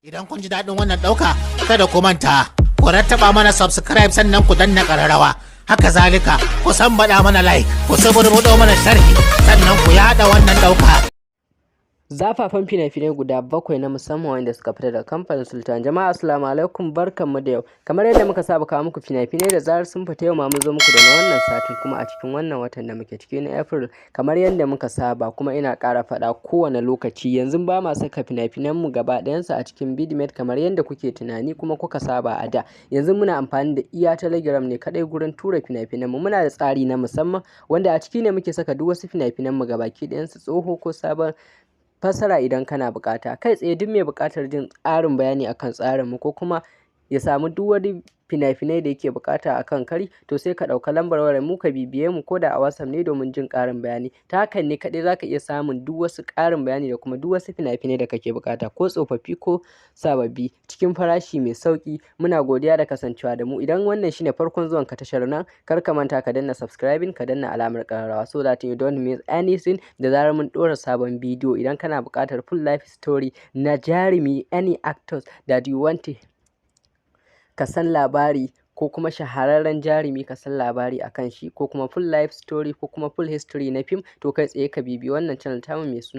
Idan kun ji daɗin wannan ɗauka, kada ku manta, ku rattaba mana subscribe, sannan ku danna ƙararrawa. Haka zalika, ku sambaɗa mana like, ku suburbuɗo mana sharhi, sannan ku yaɗa wannan ɗauka. Zafafan fina-finai guda bakwai na musamman wanda suka fita daga kamfanin Sultan. Jama'a, assalamu alaikum, barkanmu da yau. Kamar yadda muka saba kawo muku fina-finai da zarar sun fita, yau ma mun zo muku da na wannan satin, kuma a cikin wannan watan da muke ciki na April. Kamar yadda muka saba, kuma ina ƙara faɗa kowane lokaci, yanzu ba ma saka fina-finan mu gaba ɗayansu a cikin Vidmate kamar yadda kuke tunani kuma kuka saba a da. Yanzu muna amfani da iya Telegram ne kaɗai gurin tura fina-finan mu. Muna da tsari na musamman wanda a ciki ne muke saka duk wasu fina-finan mu gabaki ɗayansu, tsoho ko sabon fassara. Idan kana buƙata, kai tsaye duk mai buƙatar jin ƙarin bayani akan tsarin mu ko kuma ya samu duk wani fina-finai da yake buƙata akan kari, to sai ka ɗauka lambar wayar mu ka bibiye mu ko da a WhatsApp ne domin jin ƙarin bayani. Ta hakan ne kaɗai zaka iya samun duk wasu ƙarin bayani da kuma duk wasu fina-finai da kake buƙata, ko tsofaffi ko sababbi, cikin farashi mai sauƙi. Muna godiya da kasancewa da mu. Idan wannan shine farkon zuwan ka tashar nan, kar ka manta ka danna subscribing, ka danna alamar ƙararrawa so that you don't miss anything da zarar mun ɗora sabon bidiyo. Idan kana buƙatar full life story na jarumi, any actors that you want to ka san labari, ko kuma shahararren jarumi ka san labari akan shi, ko kuma full life story, ko kuma full history na fim, to kai tsaye ka bibiyi wannan channel tamu mai suna